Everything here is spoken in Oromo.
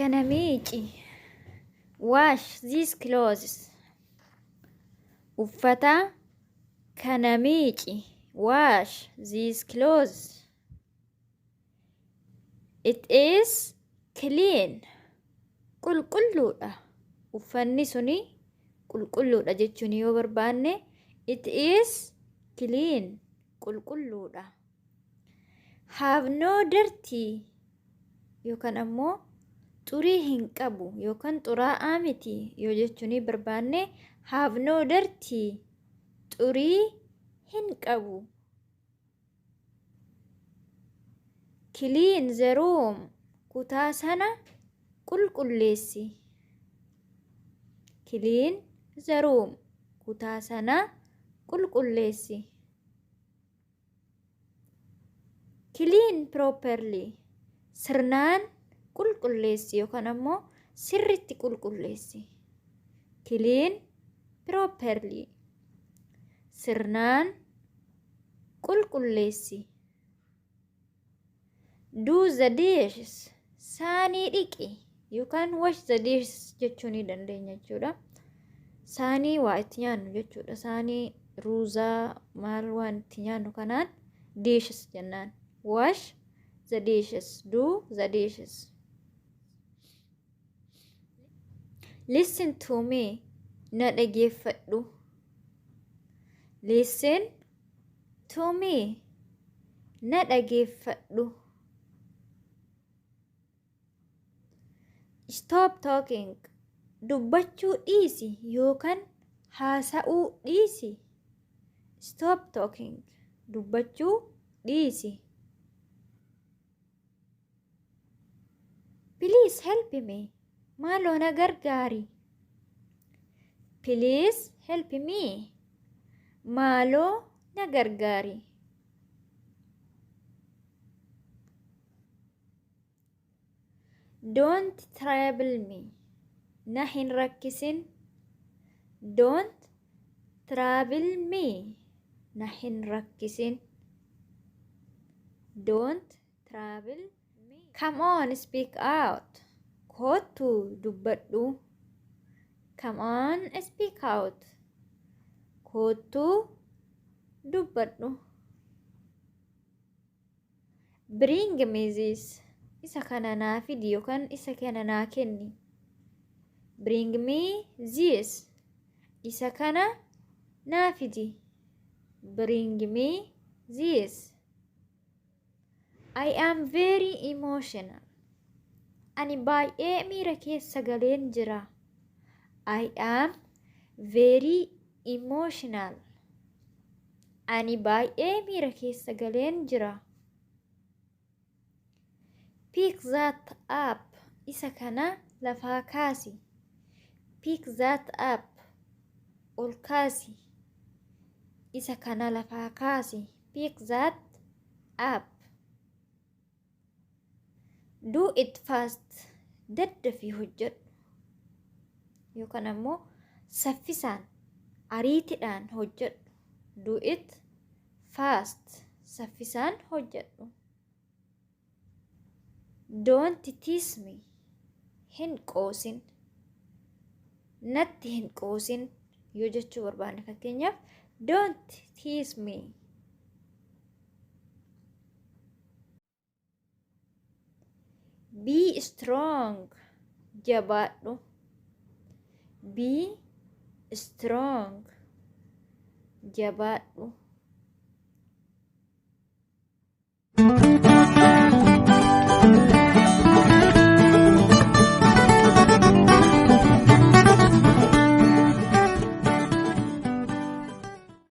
Kana miici. Wash these clothes. Uffata kana miici. Wash these clothes. It is clean. Qulqulluudha. Uffanni suni qulqulluudha jechuun yoo barbaanne it is clean. Qulqulluudha. Have no dirty yookaan ammoo xurii hin qabu yookaan xuraa'aa miti yoo jechuun barbaanne have no dirty xurii hin qabu. Clean the room kutaa sana qulqulleessi. Clean the room kutaa sana qulqulleessi. Clean properly sirnaan qulqulleessi yookaan ammoo sirritti qulqulleessi. Clean properly sirnaan qulqulleessi. Do the dishes saanii dhiqi yookaan wash the dishes jechuu ni dandeenya jechuudha. Saanii waa itti nyaannu jechuudha. Saanii ruuzaa maal waan itti nyaannu kanaan dishes jennaan. Wash the dishes. Do the dishes. Listen to me. Na dhageeffadhu. Listen to me. Na dhageeffadhu. Stop talking. Dubbachuu dhiisi yookaan haasa'uu dhiisi. Stop talking. Dubbachuu dhiisi. Please help me. Maaloo na gargaari. Please help me. Maaloo na gargaari. Don't trouble me. Na hin rakkisin. Don't trouble me. Na hin rakkisin. Don't trouble me. Come on, speak out. Koottu dubbadhu. Come on, speak out. Koottu dubbadhu. Bring me this. Isa kana naa fidi yookaan isa kana naa kenni. Bring me this. Isa kana naa fidi. Bring me this. I am very emotional. Ani baay'ee miira keessa galeen jira. I am very emotional. Ani baay'ee miira keessa galeen jira. Pick that up. Isa kana lafaa kaasi. Pick that up. Ol kaasi. Isa kana lafaa kaasi. Pick that up. Do it fast. Daddafii hojjedhu. Yookaan ammoo saffisaan ariitidhaan hojjedhu. Do it fast. Saffisaan hojjedhu. Don't tease me. Hin qoosin. Natti hin qoosin yoo jechuu barbaanne fakkeenyaaf don't tease me. Be strong. Jabaadhu. Be strong. Jabaadhu.